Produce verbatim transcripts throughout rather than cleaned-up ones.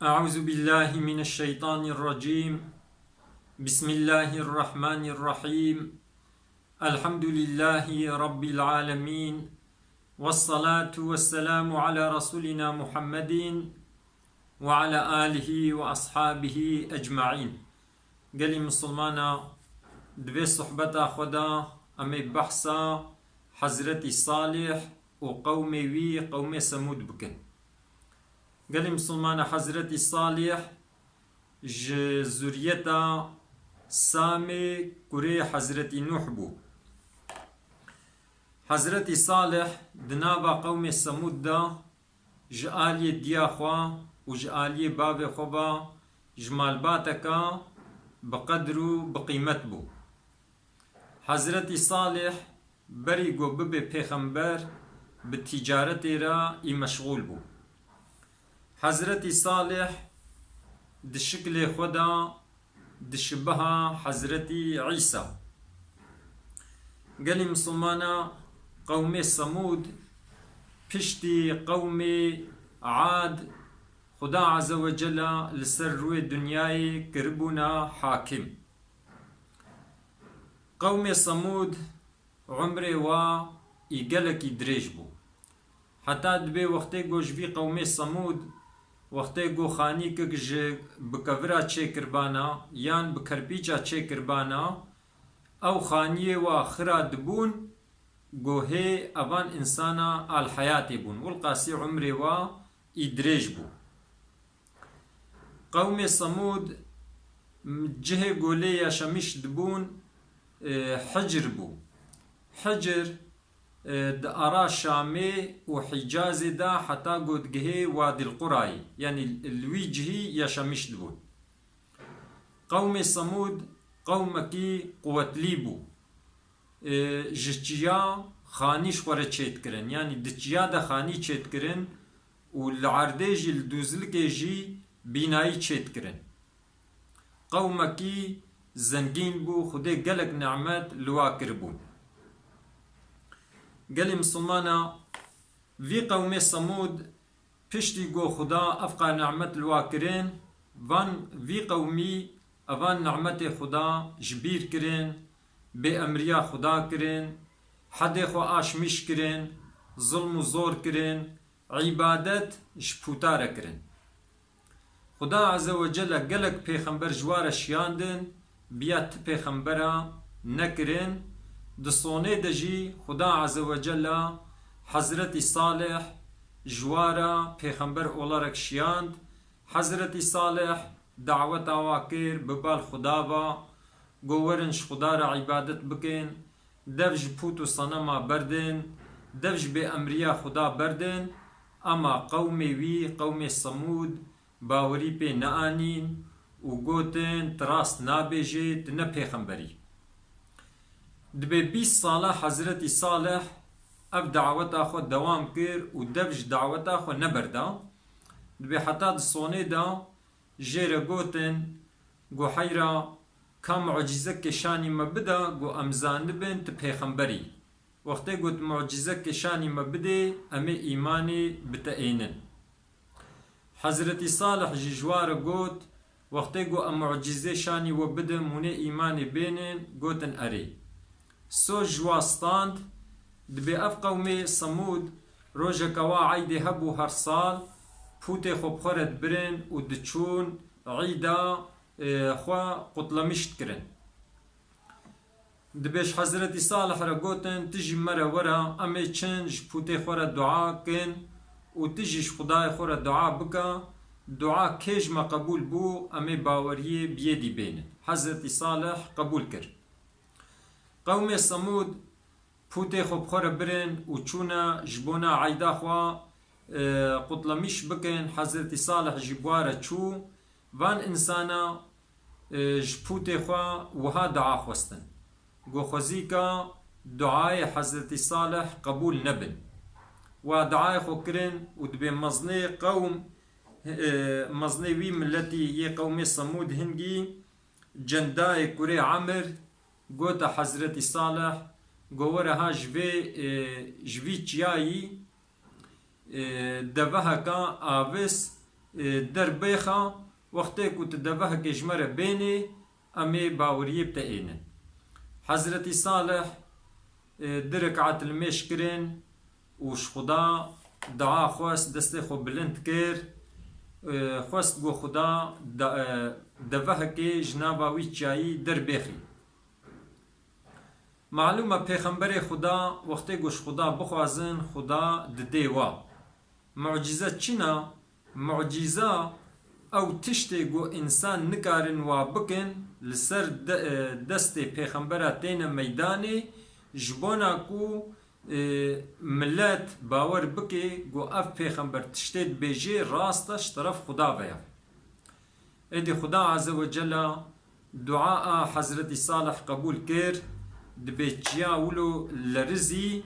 أعوذ بالله من الشيطان الرجيم. بسم الله الرحمن الرحيم. الحمد لله رب العالمين. والصلاة والسلام على رسولنا محمد وعلى آله وأصحابه أجمعين. Gelî misilmana, di vê sohbeta xwe de em ê behsa Hezretî Salih û qewmê wî, qewmê Semûd bikin. Gelî misilmana, Hezretî Salih ji zuriyeta Samê kurê Hezretî Nuh bû. Hezretî Salih di nava qewmê Semûd de ji aliyê diya xwe û ji aliyê bavê xwe ve ji malbateka bi qedir û bi qîmet bû. Hezretî Salih berî ku bibe pêxember, bi tîcaretê re î meşxûl bû. Hezretî Salih di şiklê xwe de dişibiha Hezretî Îsa. Gelî misilmana, qewmê Semûd piştî qewmê Ad, Xuda Azze ve Celle li ser rûyê dinyayê kiribûna hakim. Qewmê Semûd umrê wa î gelekî dirêj bû. Heta dibê wextê ku ji vî qewmê Semûd, wextê ku xanîkek ji bi kevira çêkirbana yan bi kerpîça çêkirbana, ew xaniyê wa xira dibûn, ku hê evan însana alheyatê bûn. Wilqasî umrê wa î dirêj bû. Qewmê Semûd, m-, cihê ku lê yaşamîş dibûn, e, Hicr bû. Hicr, e, di ara Şamê û Hîcazê de heta ku digihê Wadîl Qurayê, yanî li wî cihî yaşamîş dibûn. Qewmê Semûd qewmekî quwetlî bû. E, ji çiya xanî ji xwe re çêdikirin, yanî di çiya de xanî çêdikirin û li erdê jî, li dûzlikê jî bînayî çêdikirin. Qewmekî zengîn bû, Xwedê gelek nimet li wa kiribû. Gelê misilmana, vî qewmê Semûd, piştî ku Xuda evqa nimet li wa kirin, van vî qewmî evan nimetê Xuda ji bîr kirin, bêemriya Xuda kirin, hedê xwe aşmîş kirin, zilm û zor kirin, îbadet ji pûta re kirin. Xuda Azze ve Celle gelek pêxember ji wa re şiyandin, biya ti pêxembera nekirin. Di sonê de jî Xuda Azze ve Celle Hezretî Salih ji wa re pêxember olarak şiyand. Hezretî Salih daweta wa kir, bi bal Xuda va, go werin ji Xuda re îbadet bikin, dev ji pût û senema berdin, dev ji bêemriya Xuda berdin, ama qewmê wî, qewmê Semûd, bawerî pê neanîn û gotin, tu rast nabêjî, tu ne pêxemberî. Dibê bîst sala Hezretî Salih ev daweta xwe dewam kir û dev ji daweta xwe neberda. Dibê heta di sonê de jê re gotin, go heyra ka mucîzekê şanî me bida, go em zanibin tu pêxemberî. Wextê got mucîzekê şanî me bidê, em ê îmanê bi te ênin. Hezretî Salih jî ji wa re got, wextê ku em mucîzê şanî we bidim, hûn ê îmanê bênin, gotin erê. Soz ji wa stand, dibê ev qewmê Semûd, rojeke wa eydê hebû her sal, pûtê xwe bi xwe re dibirin û diçûn eyda, e, xwe qutlemiş dikirin. Dibê ji Hezretî Salih re gotin, tu jî me re were, em ê çin ji pûtê xwe re dua kin û tu jî ji Xwedayê xwe re dua bike, dua kê ji me qebûl bû, em ê baweriyê bi yê dî bênin. Hezretî Salih qebûl kir. Qewmê Semûd pûtê xwe bi xwe re birin û çûne ji bona eyda xwe, e, qutlemîş bikin. Hezretî Salih jî bi wa re çû. Van însana, e, ji pûtê xwe wiha dua xwestin. Go xwezîka duayê Hezretî Salih qebûl nebin. Wa duayê xwe kirin û dibê mezinê qewm, e, mezinê wî miletî yê qewmê Semûd hingî Cendayê kurê Emir gote Hezretî Salih, go were ha ji vê, e, ji vî çiyayî, e, deveheka avis e, derbêxa, wextê ku tu devehekê ji me re bênê, em ê baweriyê bi te ênin. Hezretî Salih, e, du rekat li mêj kirin û ji Xuda dua xwest, destê xwe bilind kir, e, xwest ku Xuda da-, e, devehekê ji nava wî çiyayî derbêxî. Malûm e, pêxemberê Xuda wextê ku ji Xuda bixwazin, Xuda didê wa. Mucîze çi ne? Mucîza ew tiştê ku însan nikarin wa bikin, li ser de-, e, destê pêxembera têne meydanê, ji bona ku, e, milet bawer bike ku ev pêxember tiştê dibêjê rast e, ji teref Xuda ve ye. Êdî Xuda Azze ve Cella dua a Hezretî Salih qebûl kir, dibê çiya wilo lerizî,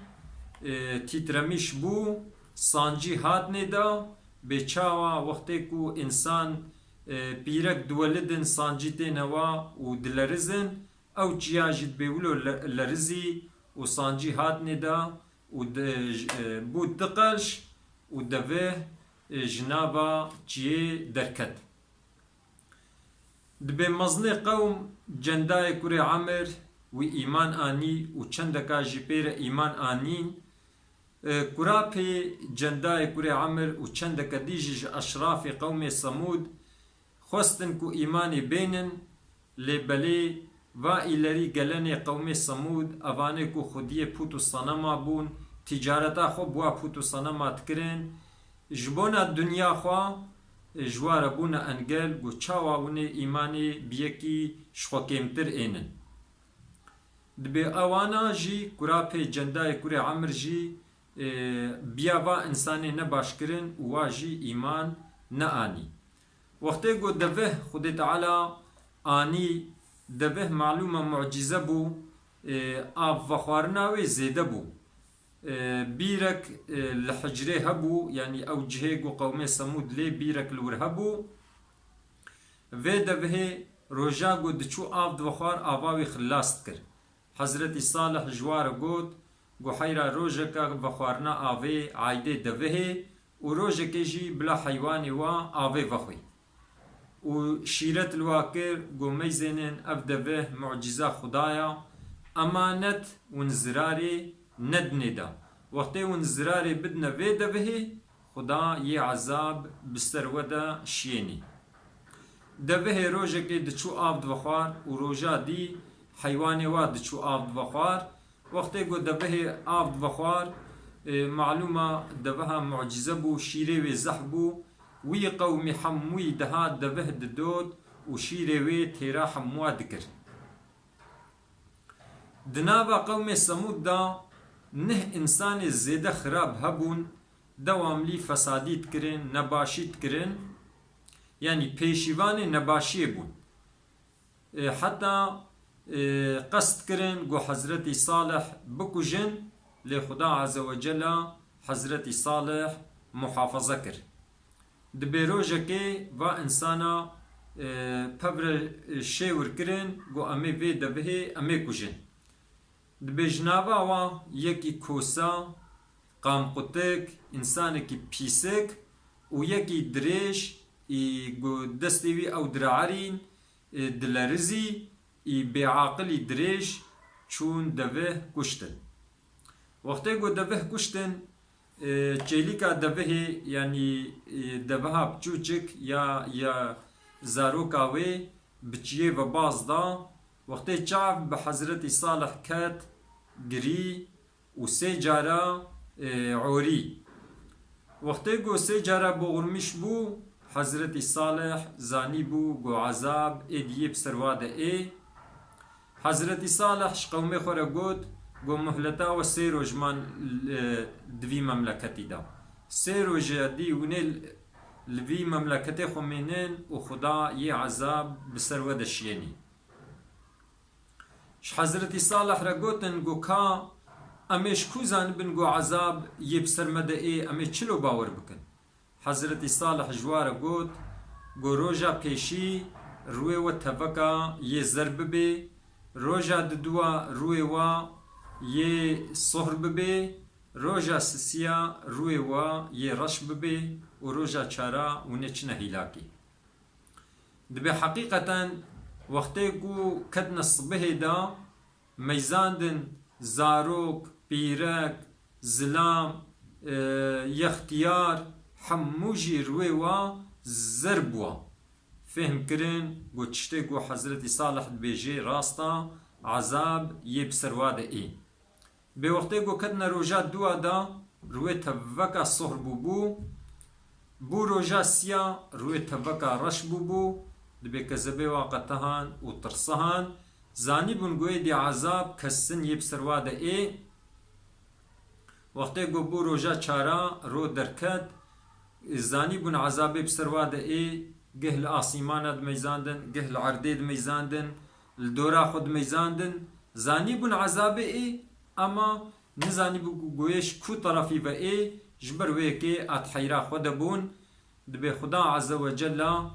e, tîtremîş bû, sancî hat nêda, bê çawa wextê ku însan, e, pîrek diwelidin sancî têne wa û dilerizin, ew çiya jî dibê wilo le-, lerizî û sancî hat nêda û di-, j-, e, bû diqelş û devê, e, ji nava çiyê derket. Dibê mezinê qewm Cendayê kurê Emir wî îman anî û çendeka jî pê re îman anîn. E, kurapê Cendayê kurê Emir û çendeke dî jî ji eşrafê qewmê Semûd xwestin ku îmanê bênin, lê belê va îlerî gelenê qewmê Semûd, evanê ku xwediyê pût û senema bûn, tîcareta xwe bi wa pût û senema dikirin, ji bona dinya xwe, e, ji wa re bûne engel, ku çawa winê îmanê bi yekî ji xwe kêmtir ênin. Dibê ewana jî kurapê Cendayê kurê Emir jî, e, biya va însanê nebaş kirin û wa jî îman neanî. Wextê ku devih Xwedê Teala anî, devih malûm e mucîze bû, e, av vexwarina wê zêde bû. E, bîrek, e, li hicrê hebû, yanî ew cihê ku qewmê Semûd lê bîrek li wir hebû. Vê devihê roja ku diçû av divexwar, ava wî xilas dikir. Hezretî Salih ji wa re got, ku heyra rojeke vexwarina avê aydê devihê û rojekê jî bila heywanê wa avê vexwî. Û şîret li wa kir, got, meyzênin, ev devih mucîza Xuda ya, emanet win zirarê nedinê de. Wextê win zirarê bidine vê devihê, Xuda yê ezab bi ser we de şiyênî. Devihê rojekê diçû av divexwar û roja dî heywanê wa diçû av divexwar. Wextê ku devihê av divexwar, e, malûma deviha mucîze bû, şîrê wê zehf bû. Wî qewmî hemûyî dihat devih didot û şîrê wê têra hemûa dikir. Di nava qewmê Semûd de neh însanê zêde xirab hebûn, dewamlî fesadî dikirin, nebaşî dikirin, yanî pêşîvanê nebaşiyê bûn. E, heta, e, qest kirin ku Hezretî Salih bikujin, lê Xuda Azze ve Cella Hezretî Salih muhafaza kir. Dibê rojekê va însana, e, pevre, e, şêwir kirin, got, em ê vê devihê em ê kujin. Dibê ji nava wan yekî kosa, qamqutik, însanekî pîsik û yekî dirêj, î got destê wî ew diraerîn, e, dilerizî, î bêaqilî dirêj çûn devih kuştin. Wextê ku devih kuştin, e, çêlîka devihê, yanî, e, deviha piçûçik ya, ya zaroka wê bi çiyê ve baz da. Wextê çav bi Hezretî Salih ket, girî û sê cara, e, orî. Wextê ku sê cara boxurmîş bû, Hezretî Salih zanîbû ku ezab êdî yê bi ser wa de ê. Hezretî Salih ji qewmê xwe re got, got, muhleta we sê roj man, e, di vî memleketî de. Sê rojê dî hûn ê li vî memleketê xwe mênin û Xuda yê ezab bi ser we de şiyênî. Ji Hezretî Salih re gotin, got, ka em ê ji ku zanibin, got, ezab yê bi ser me de ê, em ê çilo bawer bikin? Hezretî Salih ji wa re got, got, roja pêşî rûyê we teveka yê zer bibê, roja diduwa rûyê we yê sohr bibê, roja sisiya rûyê we yê reş bibê. û roja çara hûn ê çine hîlakê. Dibê heqîqeten wextê ku ketine sibihê de meyzandin zarok, pîrek, zilam, e, yextiyar, hemû jî rûyê wa zer bûwa. Fêhm kirin ku tiştê ku Hezretî Salih dibêjê rast a, ezab yê bi ser wa de ê. Bê wextê ku ketine roja dûa de, rûyê teveka sohr bûbû, bû roja siya, rûyê teveka reş bûbû, dibê kezebê wa qetihan û tirsihan, zanîbûn ku êdî ezab kesin yê bi ser wa de ê. Wextê ku bû roja çara, ro derket, zanîbûn ezabê bi ser wa de ê, geh li asîmana dimeyzandin, geh li erdê dimeyzandin, li dora xwe dimeyzandin, zanîbûn ezabê ê, ema nizanîbû ku goyê ji ku terefî ve ê, ji ber wê yekê a di heyra xwe de bûn. Dibê Xuda Azze ve Cella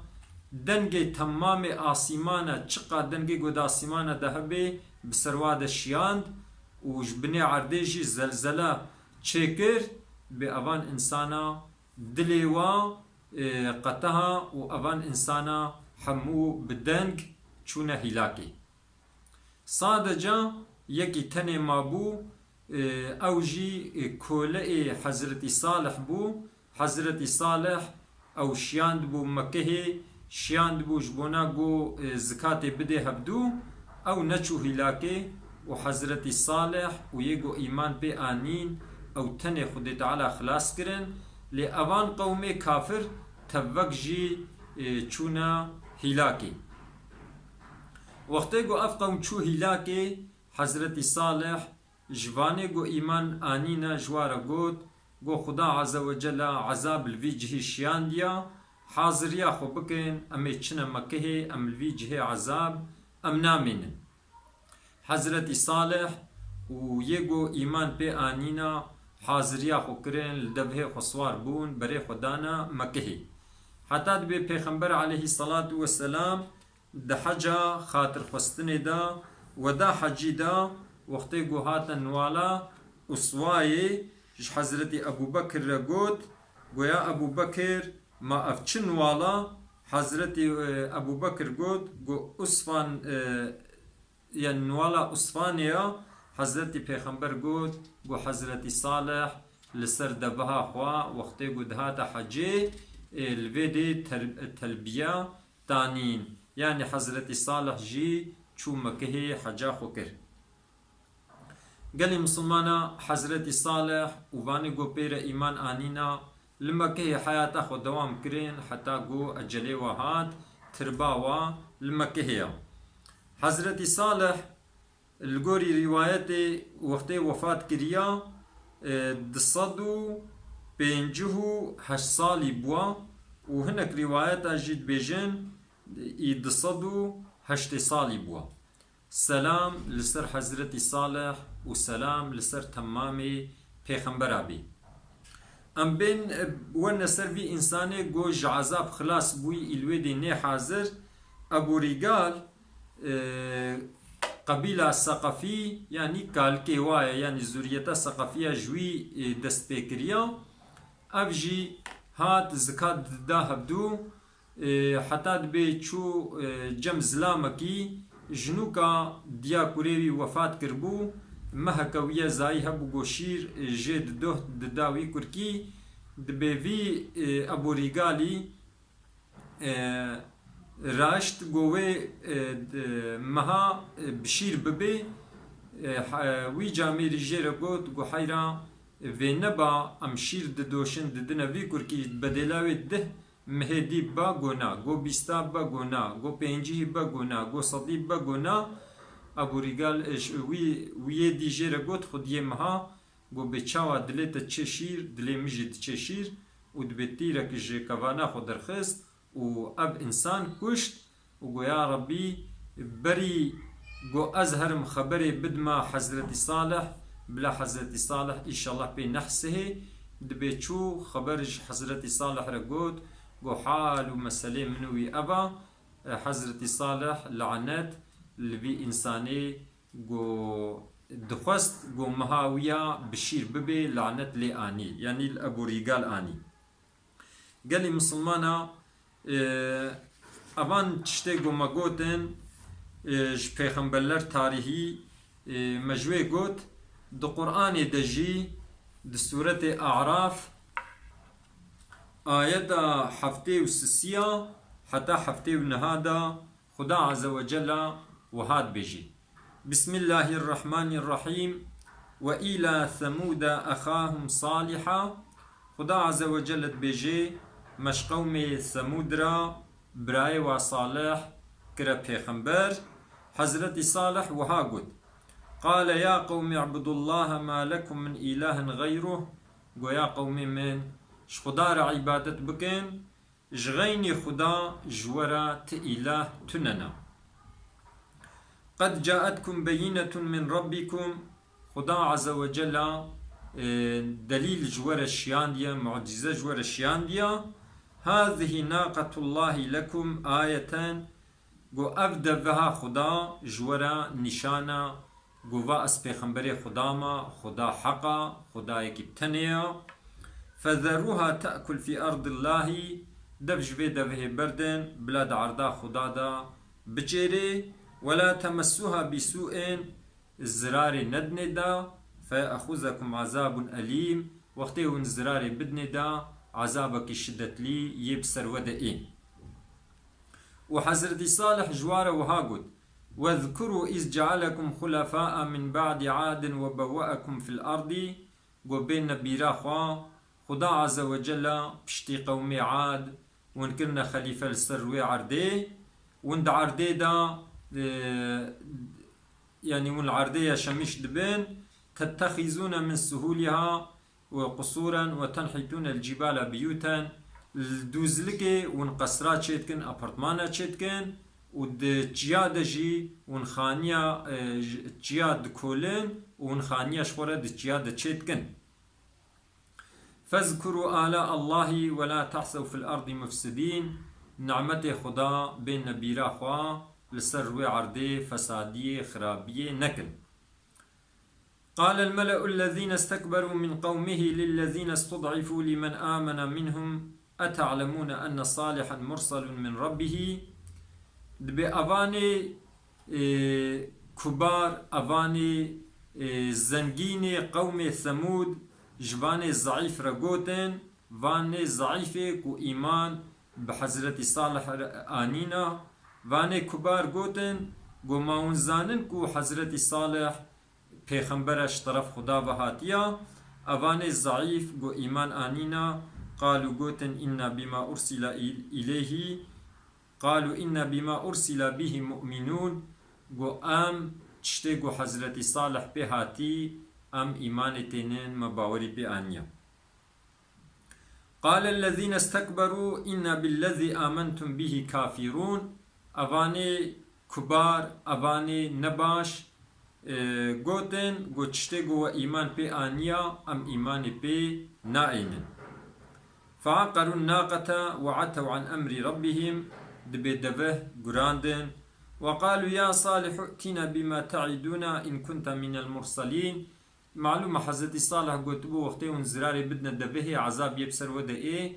dengê temamê asîmana, çiqa dengê ku di asîmana de hebê, bi ser wa de şiyand û ji binê erdê jî zelzele çêkir, bi evan însana dilê wa, e, qetiha û evan însana hemû bi deng çûne hîlakê. Sadece yekî tenê mabû, e, ew jî, e, koleyê Hezretî Salih bû. Hezretî Salih ew şiyandibû Mekehê, şiyandibû ji bona ku, e, zikatê bidê hevdû, ew neçû hîlakê û Hezretî Salih û yê ku îman pê anîn, ew tenê Xwedê Teala xilas kirin, lê evan qewmê kafir tevek jî, e, çûne hîlakê. Wextê ku ev qewm çû hîlakê, Hezretî Salih ji vanê ku îman anîne ji wa re got, got, Xuda Azze ve Cella ezab li vî cihî şiyandiya, haziriya xwe bikin, em ê çine Mekehê, em li vî cihê ezab, em namînin. Hezretî Salih û yê ku îman pê anîna, haziriya xwe kirin, li devhê xwe siwar bûn, berê xwe dana Mekehê. Heta dibê Pêxember aleyhî selatu weselam di heca xatirxwestinê de, weda hecî de, wextê ku hate niwala Uswayê, ji Hezretî Ebû Bekir re got, goya Ebû Bekir, ma ev çi niwala? Hezretî, e, Ebû Bekir got, got, Usfan, e, ya niwala Usfanê ya, Hezretî Pêxember got, got, Hezretî Salih li ser deveha xwe, wextê ku dihate hecê, e, li vê dê ter-, telbiya tanîn. Yanî Hezretî Salih jî çû Mekehê heca xwe kir. Gelî misilmana Hezretî Salih û vanê ku pê re îman anîna, li Mekehê heyata xwe dewam kirin heta ku ecelê wa hat, tirba wa li Mekehê ya. Hezretî Salih li gorî rîwayetê wextê wefat kiriya, e, du sed û pêncî û heşt salî bûa û hinek rîwayeta jî dibêjin, î du sed û heştê salî bûa. Selam li ser Hezretî Salih û selam li ser temamê pêxembera bî. Em bên, e, werne ser vî însanê ku ji ezab xilas bûyî îl wê dê nê hazir, Ebû Rîgal, e, qebîla Seqefî, yanî kalikê wa ye, yanî zûriyeta Seqefî ya ji wî, e, dest pê kiriya. Ev jî hat zikat dida hevdû, e, heta dibê çû, e, cem zilamekî, jinûka diya kurê wî wefat kiribû, meheke wî ye zayî hebû ku şîr, e, jê didoh dida wî kurkî, dibê vî, e, Ebû Rîgalî, e, raşt ku wê, e, d-, meha, e, bi şîr bibê, e, he-, wî camêrî jê re got, ku heyra vê neba em şîr didoşin didine vî kurkî, bedêla wê dih mihê dî biba ku na, ku bîsta biba ku na, ku pêncîhî biba ku na, ku sedî biba ku na. Ebû Rîgal, e, ş-, wî, wî yê dî jê re got, Xwediyê meha, got, bê çawa dilê te diçê şîr, dilê min jî diçê şîr û dibê tîrek ji kevana xwe derxist û ev însan kuşt û got, ya Rebbî, berî got ez herim xeberê bidima Hezretî Salih, bila Hezretî Salih înşallah pê nehsihê. Dibê çû xeber ji Hezretî Salih re got, got, hal û meselê min û wî ev a, e, Hezretî Salih lanet li vî însanê, got, dixwest, got, meha wî ya bi şîr bibê, lanet lê anî, yanî li Ebû Rîgal anî. Gelî misilmana, e, evan tiştê ku me gotin, e, ji pêxemberler tarîhî, e, me ji wê got, di Qur'anê de jî, di sûretê A'raf, ayeta heftê û sisiya heta heftê û neha de Xuda Azze ve Celle wiha dibêjî. Bismillahirrahmanirrahîm. Ve îlâ Semûde exâhum Salîha. Xuda Azze ve Celle dibêje, me ji qewmê Semûd re birayê wa Salih kire pêxember. Hezretî Salih wiha got, Qale ya qewmî ibudullaha ma lekum min îlahin xeyruh. Go ya qewmê min, ji Xuda re îbadet bikin, ji xeynî Xuda ji we re ti îlah tune ne. Qed caetkum beyînetun min Rabbikum. Xuda Azze ve Celle, e, delîl ji we re şiyandiye, mucîze ji we re şiyandiye. Hazihî naqetullahi lekum ayeten. Go ev deveha Xuda ji we re nîşana, go va ez pêxemberê Xuda me, Xuda heq e, Xudayekî bi tenê ye. Fezeruha te'kul fî erdillahî, dev ji vê devehê berdin, bila di erda Xuda de biçêrê. Wela temessuha bîsû'in, zirarê nedinê de, feye'xuzekum azabun elîm, wextê hûn zirarê bidinê de, azabekî şidetlî yê bi ser we de ê. Û Hezretî Salih ji wa re wiha got, Wezkuru iz cealekum xulefaa min ba'di Adin ve bewwe'ekum fil ardi, go bêne bîra xwe, Xuda Azze ve Celle piştî qewmê Ad, hûn kirine xelîfe li ser rûyê erdê, hûn di erdê de, e, yanî hûn li erdê yaşamîş dibin, tettexîzûne min suhûliha, ve qusuren ve tenhitûnel cîbale biyûten, li dûzlikê hûn qesra çêdikin, apartmana çêdikin û di çiya de jî hûn xaniya, e, j-, çiya dikolin û hûn xaniya ji xwe re di çiya de çêdikin. Fezkuru ala Allahî ve la tehsew fil erdî mufsidîn, nimetê Xuda bêne bîra xwe, li ser rûyê erdê fesadiyê, xirabiyê nekin. قال الملأ الذين استكبروا من قومه للذين استضعفوا لمن آمن منهم أتعلمون أن صالحا مرسل من ربه. Dibê evanê, e, kubar, evanê, e, zengînê qewmê Semûd ji vanê zeîf re gotin, vanê zeîfê ku îman bi Hezretî Salih re anîna, vanê kubar gotin, go ma hûn zanin ku Hezretî Salih pêxembera ji teref Xuda ve hatiya, evanê zeîf go îman anîna, qalû gotin, Înna bîma ursîla î-, îleyhî, qalû înna bîma ursîla bîhî mu'mînûn, go em tiştê go Hezretî Salih pê hatî, em îmanê tênin, me bawerî pê aniya. قال الذين استكبروا إنا بالذي آمنتم به كافرون. Evanê kubar, evanê nebaş, e, gotin, got, tiştê ku we îman pê aniya, em îmanê pê naînin. فعقروا الناقة وعتوا عن أمر ربهم, dibê deveh gurandin. وقالوا يا صالح ائتنا بما تعدنا إن كنت من المرسلين. Malûm e, Hezretî Salih gotibû, wextê hûn zirarê bidine devehê, ezab yê bi ser we de ê,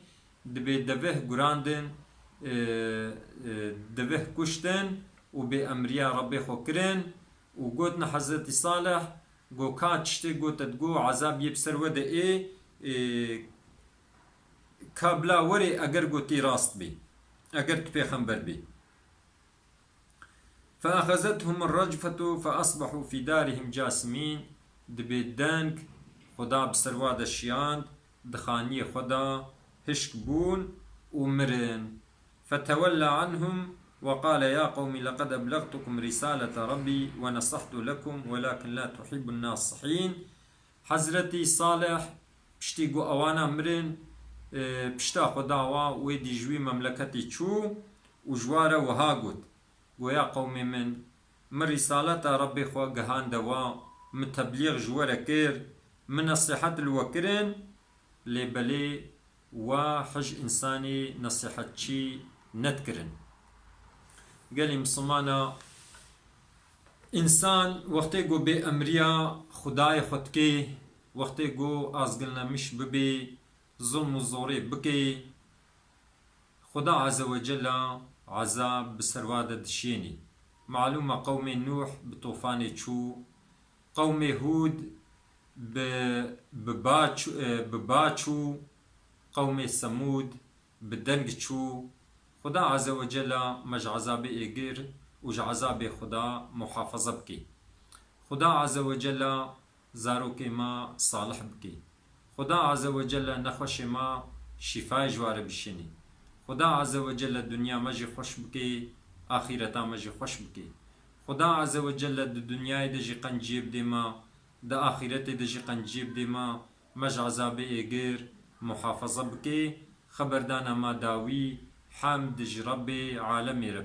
dibê deveh gurandin, e, e, deveh kuştin û bê emriya Rebbê xwe kirin û gotin Hezretî Salih, go ka tiştê gotet go, ezab yê bi ser we de ê, e, ka bila werê eger gotî rast bî, eger tu pêxember bî. فأخذتهم الرجفة فأصبحوا في دارهم جاثمين. Dibê deng Xuda bi ser wa de şiyand, di xaniyê xwe de hişk bûn û mirin. فتولى عنهم وقال يا قوم لقد أبلغتكم رسالة ربي ونصحت لكم ولكن لا تحبوا الناصحين. Hezretî Salih piştî ku ewana mirin, e, pişta xwe da wa, wê dî ji wî memleketê çû û ji wa re wiha got, Goya qewmê min, min rîsaleta Rebbê xwe gihande wa, min teblîx ji we re kir, min nesîhet li we kirin, lê belê we hij însanê nesîhetçî nedikirin. Gelî misilmana, însan wextê ku bê emriya Xwedayê xwe dikê, wextê ku azgilnemiş bibê, zulm û zorê bikê, Xuda Azze ve Celle ezab bi serwa de dişênî. Malûm e qewmê Nûh bi tofanê çû, qewmê Hûd bi, bi ba çû, e, bi ba çû, qewmê Semûd bi deng çû. Xuda Azze ve Celle me ji ezabê êgir û ji ezabê Xuda muhafaza bike. Xuda Azze ve Celle zarokê me salih bike. Xuda Azze ve Celle nexweşê me şîfayê ji ware bişênî. Xuda Azze ve Celle dinya me jî xweş bike, axîreta me jî xweş bike. Xuda Azze ve Celle di dinyayê de jî qenciyê bidê me, di axîretê de jî qenciyê bidê me, me ji ezabê êgir muhafaza bike. Xeberdana me dawî, hemd ji Rebbê alemê re be.